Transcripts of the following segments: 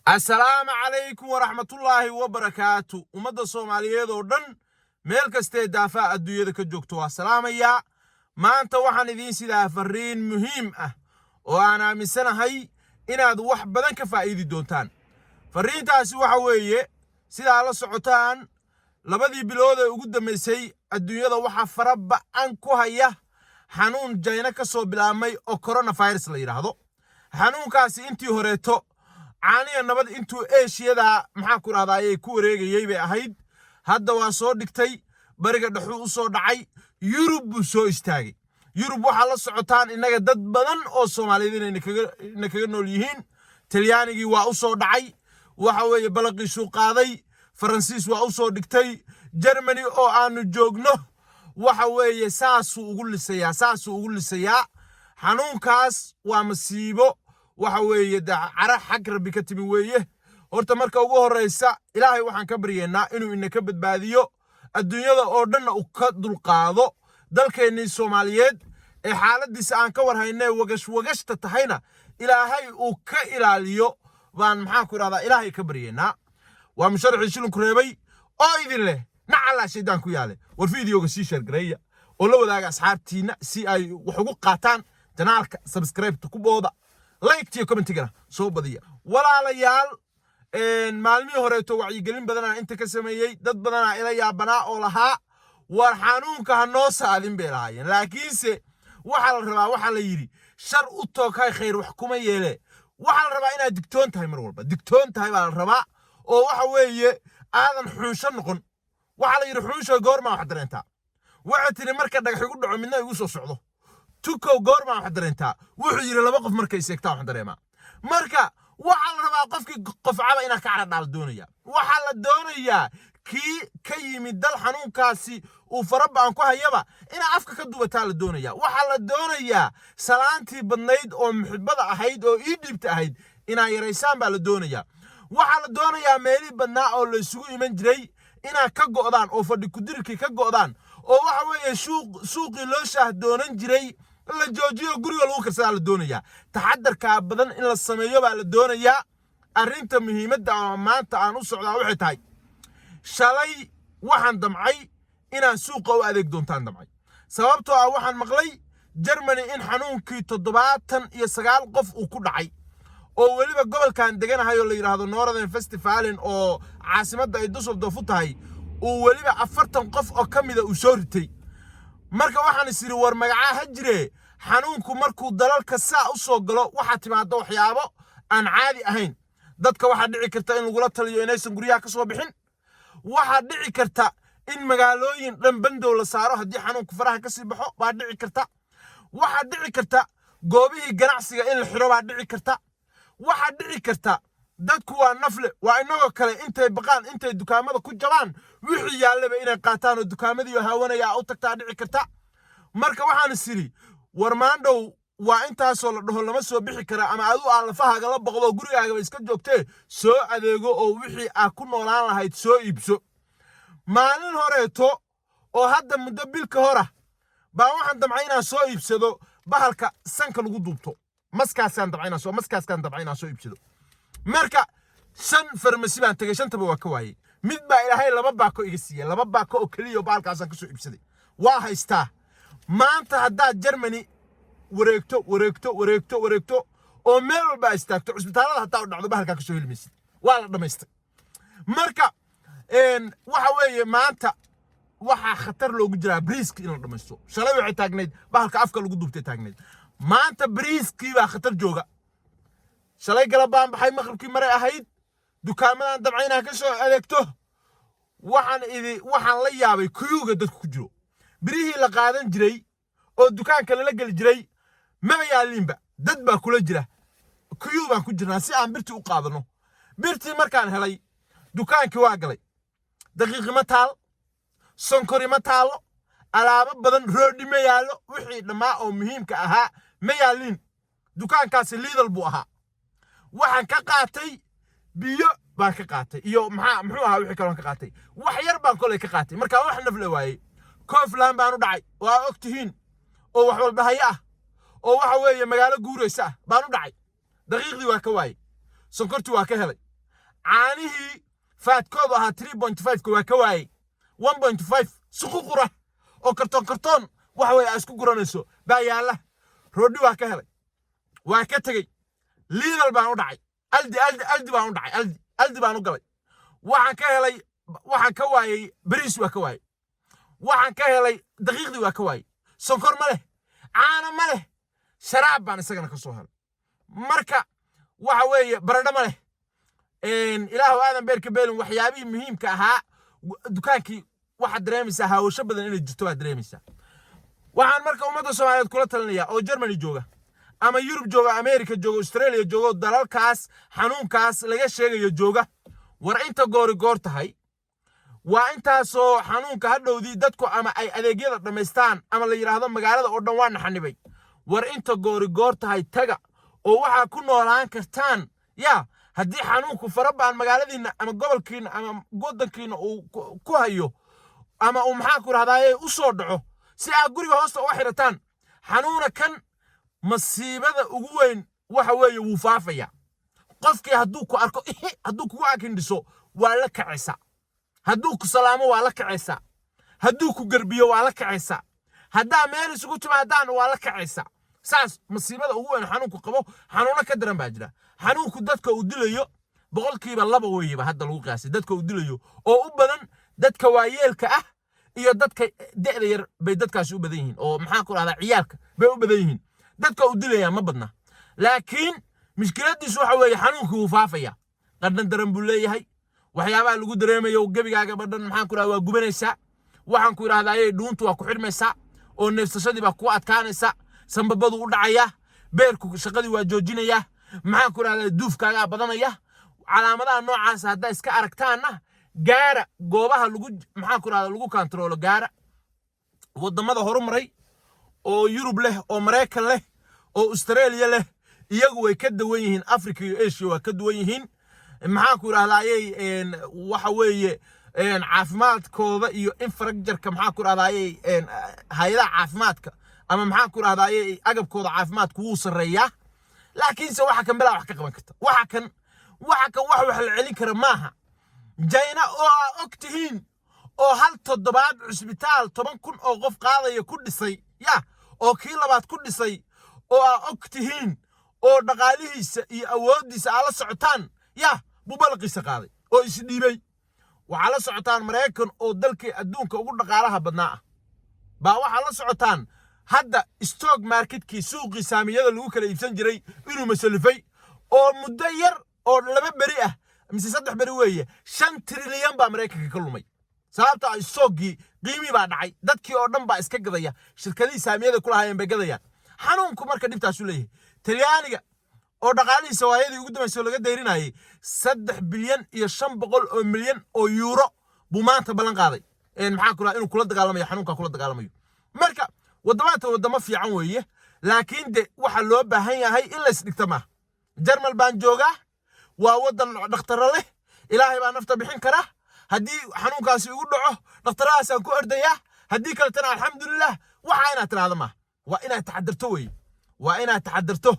Asalaamu calaykum waraxmatullaahi wabarakaatu. Ummadda Soomaaliyeed oo dhan, meel kastee daafaha adduunyada ka joogto, waa salaamayaa. Maanta waxaan idiin sidaa farriin muhiim ah oo aan aaminsanahay inaad wax badan ka faa'iidi doontaan. Farriintaasi waxa weeye, sidaa la socotaan, 2dii bilood ee ugu dambaysay adduunyada waxaa fara ba'an ku haya xanuun Jayna ka soo bilaabmay oo coronavirus la yidhaahdo. Xanuunkaasi intii horeeto caaniya nabad intuu Eeshiyada, maxaa ku rahdaa, ayay ku wareegayey bay ahayd. Hadda waa soo dhigtay, Bariga Dhexuu u soo dhacay, Yurub buu soo istaagay. Yurub waxaa la socotaan innaga dad badan oo Soomaaliyeed inay kaga nool yihiin. Talyaanigii waa u soo dhacay, waxa weeye balaqiisuu qaaday. Faransiis waa u soo dhigtay. Germany oo aanu joogno, waxa weeye saasuu ugu lisayaa, saasuu ugu lisayaa. Xanuunkaas waa masiibo, waxa weeye cara xag Rabbi ka timi weeye. Horta marka ugu horreysa, Ilaahay waxaan ka baryeennaa inuu ina ka badbaadiyo, adduunyada oo dhanna uu ka dulqaado. Dalkeennii Soomaaliyeed ee xaaladiisa aan ka war haynee wagash wagashta tahayna Ilaahay uu ka ilaaliyo baan, maxaan ku idhahdaa, Ilaahay ka baryeennaa. Waa musharaxii shilinku reebay oo idin leh, nacallaa shaydaan ku yaale. War videoga sii share gareeya oo la wadaaga asxaabtiinna si ay wax ugu qaataan. Channelka subscribe-ta ku booda, like-tiyo commentigana soo badiya. Walaalayaal, maalmihii horeeto wacyigelin badanaa inta ka sameeyey. Dad badanaa ila yaabanaa oo lahaa, "War xanuunka ha noo saadin," bay lahaayeen. Laakiinse waxaa la rabaa, waxaa la yidhi, "Shar u tooghay khayr wax kuma yeele." Waxaa la rabaa inaad digtoon tahay, mar walba digtoon tahay baa la rabaa, oo waxa weeye aadan xuunsho noqon. Waxaa la yidhi, "Xuunsho, goormaa wax dareentaa?" Waxay tidhi, "Marka dhagax igu dhaco, midna igu soo socdo." "Tukow, goormaa wax dareentaa?" Wuxuu yidhi, "Laba qof markay seegtaa wax dareemaa." Marka waxaa la rabaa qofkii qofcaba inaad ka caradhaa la doonaya. Waxaa la doonayaa kii ka yimid dal xanuunkaasi uu faraba'an ku hayaba inaa afka ka dubataa la doonaya. Waxaa la doonayaa salaantii badnayd oo muxibada ahayd oo ii dhiibta ahayd inaa yaraysaan baa la doonayaa. Waxaa la doonayaa meelihii badnaa oo la isugu iman jiray inaa ka go'daan oo fadhi kudirkii ka go'daan, oo waxa weeye suuqii loo shaah doonan jiray la joojiyo, guriga lagu karsadaa la doonayaa. Taxadarkaa badan in la sameeyo baa la doonayaa. Arrinta muhiimadda oo maanta aan u socdaa waxay tahay, shalay waxaan damcay inaan suuqa u adeeg doontaan damcay, sababtoo ah waxaan maqlay Germany in xanuunkii 79 qof uu ku dhacay, oo weliba gobolkan deganahay oo la yidhaahdo Nordrhein-Westfalen, oo caasimadda ay Dusseldorf u tahay, uu weliba 40 qof oo ka mida uu soo ritay. Marka waxaan is idhi, war magacaa ha jire, xanuunku markuu dalalka saa u soo galo, waxaa timaada waxyaabo aan caadi ahayn. Dadka waxaa dhici karta in lagula taliyo inaysan guryaha ka soo bixin. Waxaa dhici karta in magaalooyin dhan bandow la saaro haddii xanuunku faraha ka sii baxo baa dhici karta. Waxaa dhici karta goobihii ganacsiga in la xiro baa dhici karta. Waxaa dhici karta, dadku waa nafle, waa inagoo kale, intay baqaan, intay dukaamada ku jabaan, wixii yaallaba inay qaataan oo dukaamadii haawanaya u tagtaa dhici karta. Marka waxaan is idhi, war maandhow waa intaasoo la dhaho lama soo bixi kara, ama adu aa lafahaaga la boqdo, gurigaagaba iska joogtee, soo adeego oo wixii aa ku noolaan lahayd soo iibso. Maalin horeeto oo hadda muddo bil ka hora baa waxaan damcay inaan soo iibsado bahalka sanka lagu duubto. Maskaaskaan damcay inaan soo iibsado. Marka shan farmasi baan tegey, shantaba waa ka waayey. Mid baa Ilaahay laba baako iga siiyey, laba baako oo keliya oo bahalkaasaan ka soo iibsaday, waa haystaa. Maanta haddaad Germany wareegto, wareegto, wareegto, wareegto oo meel walba istaagto, cusbitaallada hataa u dhacdo, bahalkaa kasoo heli maysid, waa la dhammaystay. Marka waxa weeye, maanta waxaa khatar loogu jiraa briiski in la dhammaysto. Shalay waxay taagnayd bahalka afka lagu duubtay taagnayd, maanta briiskii baa khatar jooga. Shalay galab baan baxay, maqribkii maray ahayd, dukaamadan dabca inaan ka soo adeegto. Waxaan idi waxaan la yaabay kuyuuga dadku ku jiro. Birihii la qaadan jiray oo dukaanka lala geli jiray maba yaalliinba, dad baa kula jira, kuyuu baan ku jirnaa si aan birtii u qaadano. Birtii markaan helay, dukaankii waa galay, daqiiqi ma taal, sonkori ma taalo, alaabo badan, roodhi ma yaallo, wixii dhammaa oo muhiimka ahaa ma yaalliin. Dukaankaasi Lidl buu ahaa. Waxaan ka qaatay biyo baan ka qaatay iyo maxaa, muxuu ahaa, wixii kaloon ka qaatay, wax yar baan kolay ka qaatay. Markaa wax nafla waayey, Kaufland baan u dhacay, waa og tihiin, oo wax walba haye ah, oo waxa weeye magaalo guuraysa ah baan u dhacay. Daqiiqdii waa ka waayey, sonkortii waa ka helay. Caanihii fatkoodu ahaa 3.5-ka waa ka waayey. 1.5 suququra oo kartoon kartoon waxa weye aa isku guranayso baa yaalla. Roodhi waa ka helay, waa ka tegey. Lidl baan u dhacay, Aldi, Aldi, Aldi baan u dhacay, Aldi, Aldi baan u galay. Waxaan ka helay, waxaan ka waayey bariis waa ka waayey, waxaan ka helay daqiiqdii waa ka waayey, sonkor ma leh, caano ma leh, sharaab baan isagana ka soo helay. Marka waxa weeye baradho ma leh. Ilaahu aadan beerka beelin. Waxyaabihii muhiimka ahaa dukaankii waxaad dareemaysaa haawasho badan inay jirto baad dareemaysaa. Waxaan marka ummadda Soomaaliyeed kula talinayaa oo Germany jooga ama Yurub jooga, America jooga, Australia jooga, dalalkaas xanuunkaas laga sheegayo jooga, war inta goori goor tahay, waa intaasoo xanuunka hadhowdii dadku ama ay adeegyada dhammaystaan ama la yidhaahdo magaalada oo dhan waa naxanibay. War inta goori goor tahay taga oo waxaa ku noolaan kartaan. Yaa haddii xanuunku farabaan magaaladiinna ama gobolkiinna ama waddankiinna uu ku hayo ama uu, maxaa ku rahdaaye, u soo dhaco, si aad guriga hoosta uga xidhataan. Xanuuna kan masiibada ugu weyn waxa weeye wuu faafaya. Qofkii hadduu ku arko, hadduu kugu akindhiso, waa la kacaysaa. Hadduu ku salaamo, waa la kacaysaa. Hadduu ku garbiyo, waa la kacaysaa. Haddaa meel isugu timaadaan, waa la kacaysaa. Saas masiibada ugu weyn xanuunku qabo. Xanuuno ka daran baa jira. Xanuunku dadka uu dilayo 2% weeyeba hadda lagu qiyaasay dadka uu dilayo, oo u badan dadka waayeelka ah iyo dadka da'da yar bay dadkaasi u badan yihiin, oo maxaan ku rahdaa, ciyaalka bay u badan yihiin. Dadka uu dilaya ma badna, laakiin mushkiladiisu waxa weeye xanuunkii wuu faafaya. Qadhan daran buu leeyahay. Waxyaabaha lagu dareemayo, gebigaaga badhan, maxaan ku rahdaa, waa gubanaysaa. Waxaan ku idhahdaa ayay dhuuntu waa ku xidhmaysaa oo neefsashadii baa kugu adkaanaysa, sambabadu u dhacaya, beerku shaqadii waa joojinaya, maxaan ku idhahdaa, duufkaagaa badanaya. Calaamadaha noocaas haddaa iska aragtaanna, gaara goobaha lagu, maxaan ku idhahdaa, lagu kantaroolo gaara. Waddamada horumaray oo Yurub leh oo Maraykan leh oo Australia leh, iyagu way ka duwan yihiin. Africa iyo Asia waa ka duwan yihiin. Maxaan ku idhahdaa ayay, waxa weeye caafimaadkooda iyo infrastructureka, maxaan ku idhahdaa ayay, hay-adaha caafimaadka ama, maxaan ku idhahdaa ayay, agabkooda caafimaadku wuu sarreeyaa. Laakiinse waxa kan bilaa wax ka qaban karta, waxa kan wax wax la celin kara maaha. Jayna oo aa og tihiin oo hal toddobaad cusbitaal 10,000 oo qof qaadaya ku dhisay, ya oo kii labaad ku dhisay, oo aa og tihiin oo dhaqaalihiisa iyo awooddiisa aa la socotaan, ya buu balaqiisa qaaday oo isdhiibay. Waxaa la socotaan Maraykan oo dalkii adduunka ugu dhaqaalaha badnaa ah baa waxaa la socotaan hadda stock marketkii, suuqii saamiyada lagu kala iibsan jiray, inuu masalifay oo muddo yar oo 2 beri ah mise 3 beri weeye 5 trilyan baa Maraykanka ka lumay. Sababta ah stockgii qiimii baa dhacay, dadkii oo dhan baa iska gadaya, shirkadihii saamiyada ku lahaayeen bay gadayaan. Xanuunku marka dhibtaasu leeyahay. Talyaaniga oo dhaqaalihiisa waayadii ugu dambaysay oo laga dayrinayay 3 bilyan iyo 500 oo milyan oo yuuro buu maanta ballan qaaday, maxaa kula inuu kula dagaalamayo xanuunka kula dagaalamayo. Marka waddamaanta waddamo fiican weeye, laakiin de waxa loo baahan yahay in la isdhigta maaha. Jarmal baan joogaa, waa waddan dhakhtaro leh. Ilaahay baa nafta bixin kara. Haddii xanuunkaasi igu dhaco, dhakhtaradaasaan ku ordayaa. Haddii kaletana, alxamdulilah. Waxa inaad tidhaahdo maaha, waa inaad taxadarto weye, waa inaad taxadarto.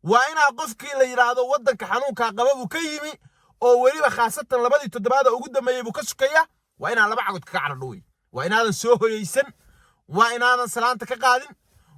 Waa inaa qofkii la yidhaahdo waddanka xanuunkaa qaba buu ka yimi, oo weliba khaasatan labadii toddobaada ugu dambeeyey buu ka sukaya, waa inaan laba cagood kaga carardho wey. Waa inaadan soo hoyeysan, waa inaadan salaanta ka qaadin,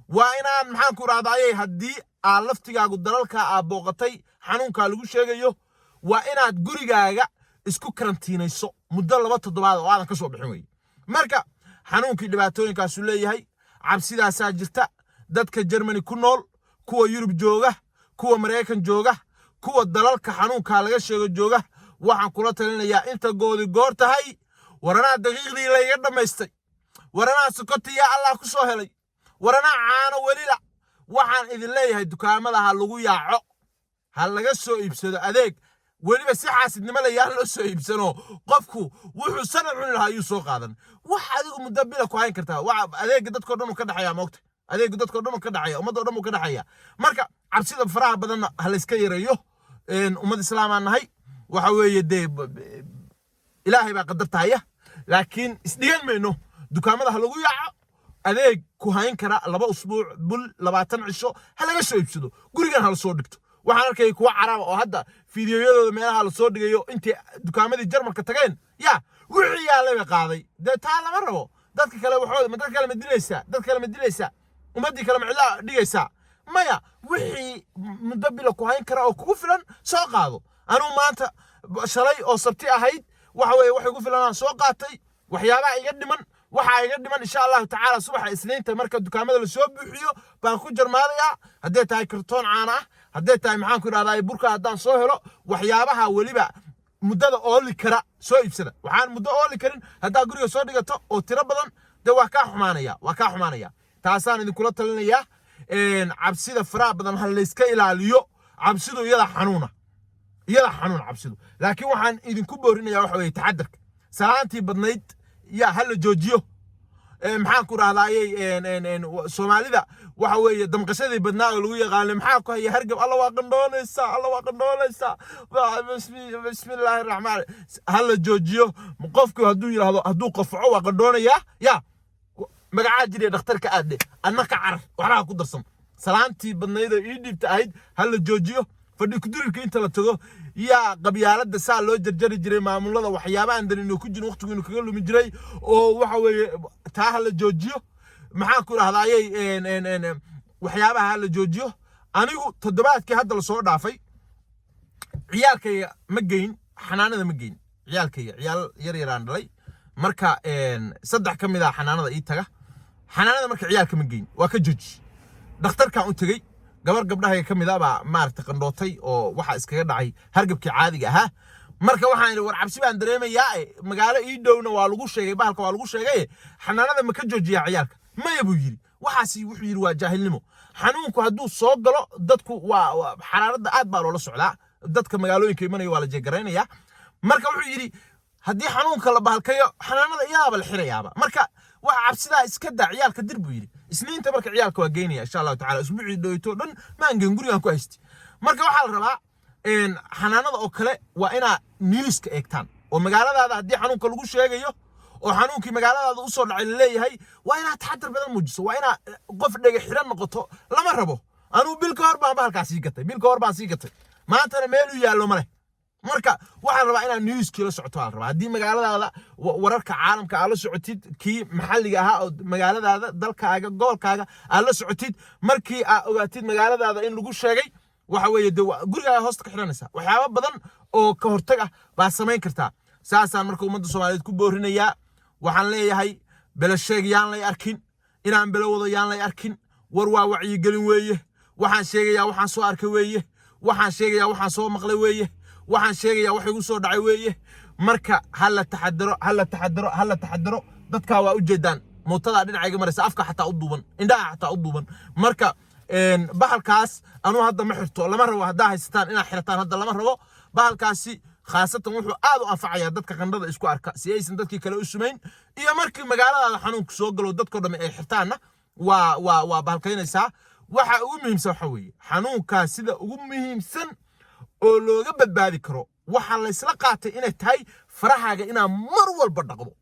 waa inaan, maxaan ku idhahdaayey, haddii aad laftigaagu dalalka aad booqatay xanuunkaa lagu sheegayo, waa inaad gurigaaga isku karantiinayso muddo 2 toddobaad oo aadan ka soo bixin wey. Marka xanuunkii dhibaatooyinkaasuu leeyahay, cabsidaasaa jirta. Dadka Germany ku nool, kuwa Yurub jooga, kuwa Maraykan jooga, kuwa dalalka xanuunkaa laga sheego jooga, waxaan kula talinayaa inta goodi goor tahay. Waranaa daqiiqdii layga dhammaystay, waranaa sokortiyaa Allah ku soo helay, waranaa caano welila. Waxaan idin leeyahay dukaamada ha lagu yaaco, ha laga soo iibsado adeeg. Weliba si xaasidnimo la yaan loo soo iibsano. Qofku wuxuu sanad cuni lahaa ayuu soo qaadan. Wax adigu muddo bila ku hayn kartaa. Waxa adeega dadkoo dhan uu ka dhexeeya moogta, adeega dadkoo dhan uu ka dhexeeya, ummadoo dhan uu ka dhexeeya. Marka cabsida faraha badanna ha layska yareeyo. Ummad islaamaan nahay. Waxa weeye dee Ilaahay baa qadarta haya, laakiin isdhigan mayno. Dukaamada ha lagu yaaco, adeeg ku hayn kara 2 usbuuc, bul, 20 cisho ha laga soo iibsado, gurigan ha la soo dhigto. Waxaan arkayay kuwa Caraba oo hadda fiidiyoyadooda meelaha lasoo dhigayo, intay dukaamadii Jarmalka tageen, ya wixii yaallay bay qaaday. Dee taa lama rabo. Dadka kale waxooda ma, dad kale ma dilaysaa? Dad kale ma dilaysaa? Ummaddii kale ma cidlaa dhigaysaa? Maya. Wixii muddo bila ku hayn kara oo kugu filan soo qaado. Anugu maanta, shalay oo Sabti ahayd, waxa weeye wax igu filan aan soo qaatay. Waxyaabaha iga dhiman, waxaa iga dhiman, insha Allahu tacaala, subaxa Isniinta marka dukaamada lasoo buuxiyo baan ku jarmaadayaa. Hadday tahay kartoon caana ah, hadday tahay, maxaan ku idhahdaa, burka haddaan soo helo, waxyaabaha weliba muddada ooli kara soo iibsada. Waxaan muddo ooli karin haddaa guriga soo dhigato oo tiro badan, dee waa kaa xumaanaya, waa kaa xumaanaya. Taasaan idinkula talinayaa. Cabsida faraha badan ha layska ilaaliyo. Cabsidu iyada xanuuna, iyada xanuun cabsidu. Laakiin waxaan idinku boorinaya waxa weeye taxadarka. Salaantii badnayd yaa ha la joojiyo. Maxaan ku rahdaayey, Soomaalida waxa weeye damqashadii badnaa oo lagu yaqaanay, maxaa ku haya? Hargab. Alla, waa qandhoonaysaa, alla, waa qandhoonaysaa, bismillaahi raxmaan. Ha la joojiyo. Qofku hadduu yidhaahdo, hadduu qofco, waa qandhoonayaa, ya magacaa jiriya, dhakhtarka aadhe, adna ka carar, waxbaha ku darsan. Salaantii badnayd oo ii dhiibta ahayd ha la joojiyo. Fadhi kudurirka inta la tago, yaa qabyaaladda saa loo jarjari jiray, maamulada waxyaabahan dan ku jirin waqtigu inuu kaga lumi jiray, oo waxa weeye taa ha la joojiyo. Maxaan ku idhahdaayey, waxyaabaha ha la joojiyo. Anigu toddobaadkii hadda lasoo dhaafay ciyaalkayga ma geyn xanaanada, ma geyn ciyaalkayga. Ciyaal yar yaraan dhalay, marka saddex ka mid ah xanaanada ii taga. Xanaanada marka ciyaalka ma geyn, waa ka jooji. Dhakhtarkaan u tegey. Gabar gabdhahayga ka mid a baa maaragtay qandhootay oo waxaa iskaga dhacay hargabkii caadiga ahaa. Marka waxaan idhi, war cabsi baan dareemayaa, magaalo ii dhowna waa lagu sheegay bahalka, waa lagu sheegay, xanaanada ma ka joojiyaa ciyaalka? Maya, buu yidhi. Waxaasi wuxuu yidhi waa jaahilnimo. Xanuunku hadduu soo galo dadku, waa xaraaradda aad baa loola socdaa. Dadka magaalooyinka imanaya waa la jeegaraynaya. Marka wuxuu yidhi haddii xanuunka la bahalkayo, xanaanada iyadaaba la xirayaaba. Marka waxa cabsidaa iska daa, ciyaalka dir, buu yidhi. Isniinta marka ciyaalka waa geynaya, insha Allahu tacala. Usbuucii dhoyto dhan maangen, gurigaan ku haysti. Marka waxaa la rabaa xanaanada oo kale waa inaa newska eegtaan, oo magaaladaada haddii xanuunka lagu sheegayo oo xanuunkii magaaladaada usoo dhacay laleeyahay, waa inaad taxadar badan muujiso. Waa inaa qof dhega xiran noqoto lama rabo. Anuu bil ka hor baan bahalkaa sii gatay, bil ka hor baan sii gatay, maantana meel u yaallo ma leh. Marka waxaa la rabaa inaad newskii la socoto. Waa la rabaa haddii magaaladaada wararka caalamka aad la socotid, kii maxalliga ahaa oo magaaladaada, dalkaaga, gobolkaaga aad la socotid. Markii aad ogaatid magaaladaada in lagu sheegay, waxa weeye de gurigaaga hoosta ka xiranaysa. Waxyaabo badan oo ka hortag ah baa samayn kartaa. Saasaan marka ummadda Soomaaliyeed ku boorinayaa. Waxaan leeyahay, bele sheeg yaan lay arkin, inaan bele wado yaan lay arkin. War waa wacyigelin weeye. Waxaan sheegayaa waxaan soo arkay weeye. Waxaan sheegayaa waxaan soo maqlay weeye. Waxaan sheegayaa wax igu soo dhacay weeye. Marka ha la taxadaro, ha la taxadaro, ha la taxadaro. Dadkaa waa ujeedaan, mootadaa dhinacayga maraysa, afka xataa u duuban, indhaha xataa u duuban. Marka bahalkaas anuu hadda ma xirto, lama rabo. Haddaa haysataan inaad xirataan hadda lama rabo. Bahalkaasi khaasatan wuxuu aad u anfacayaa dadka qandhada isku arka, si aysan dadkii kale u sumayn. Iyo markii magaaladaada xanuunku soo galo, dadkoo dhamme ay xirtaanna, waa bahalkaynaysaa. Waxa ugu muhiimsan waxa weeye, xanuunkaas sida ugu muhiimsan oo looga badbaadi karo waxaa laysla qaatay inay tahay farahaaga inaad mar walba dhaqdo,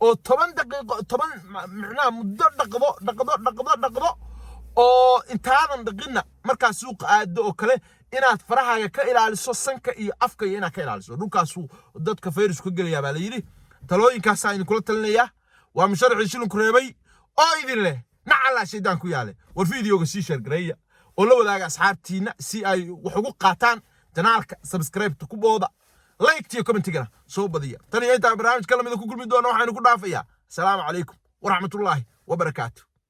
oo 10 daqiiqo, 10 micnaha muddo dhaqdo, dhaqdo, dhaqdo, dhaqdo, oo intaadan dhaqinna markaa suuqa aado oo kale inaad farahaaga ka ilaaliso sanka iyo afka, iyo inaad ka ilaaliso dhulkaasuu dadka fayrasku ka gelayaa baa la yidhi. Talooyinkaasaa idinkula talinayaa. Waa musharaxii shilinku reebay oo idin leh, nacallaa shaydaan ku yaale. War videoga sii share gareeya oo la wadaaga asxaabtiina si ay wax ugu qaataan. Channelka subscribe-ta ku booda, like iyo commentigana soo badiya. Tan iyo intaan barnaamij ka lamida ku kulmi doona, waxaynu ku dhaafayaa asalaamu calaykum waraxmatullaahi wabarakaatu.